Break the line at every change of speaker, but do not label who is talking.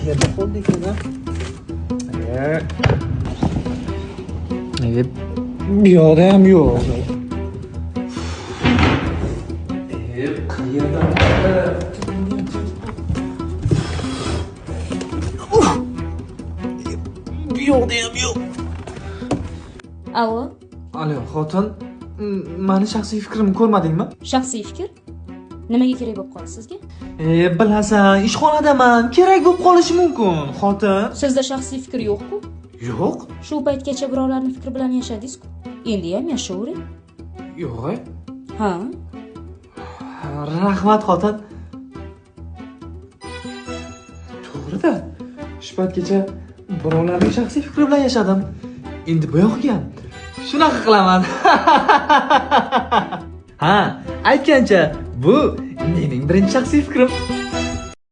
Qayerda qoldi ekan? Bu yoqda ham yo'q. Qayerda? Bu yoqda ham yo'q.
Alo.
Alo, xotin, mani shaxsiy fikrimni ko'rmadingmi?
Shaxsiy fikr? Nimaga kerak bo'lib qoldi sizga?
Bilasan, ishxonadaman, kerak bo'lib qolishi mumkin, xotin.
Sizda shaxsiy fikr yo'q-ku?
Yo'q.
Shu paytgacha birovlarning fikri bilan yashadingiz-ku. Endi ham yashayvering.
Yo'q.
Ha?
Rahmat, xotin. To'g'ri-da. Shu paytgacha birovlarning shaxsiy fikri bilan yashadim. Endi bu yo'q ekan. Shunaqa qilaman. Ha, aytgancha, bu mening birinchi shaxsiy fikrim.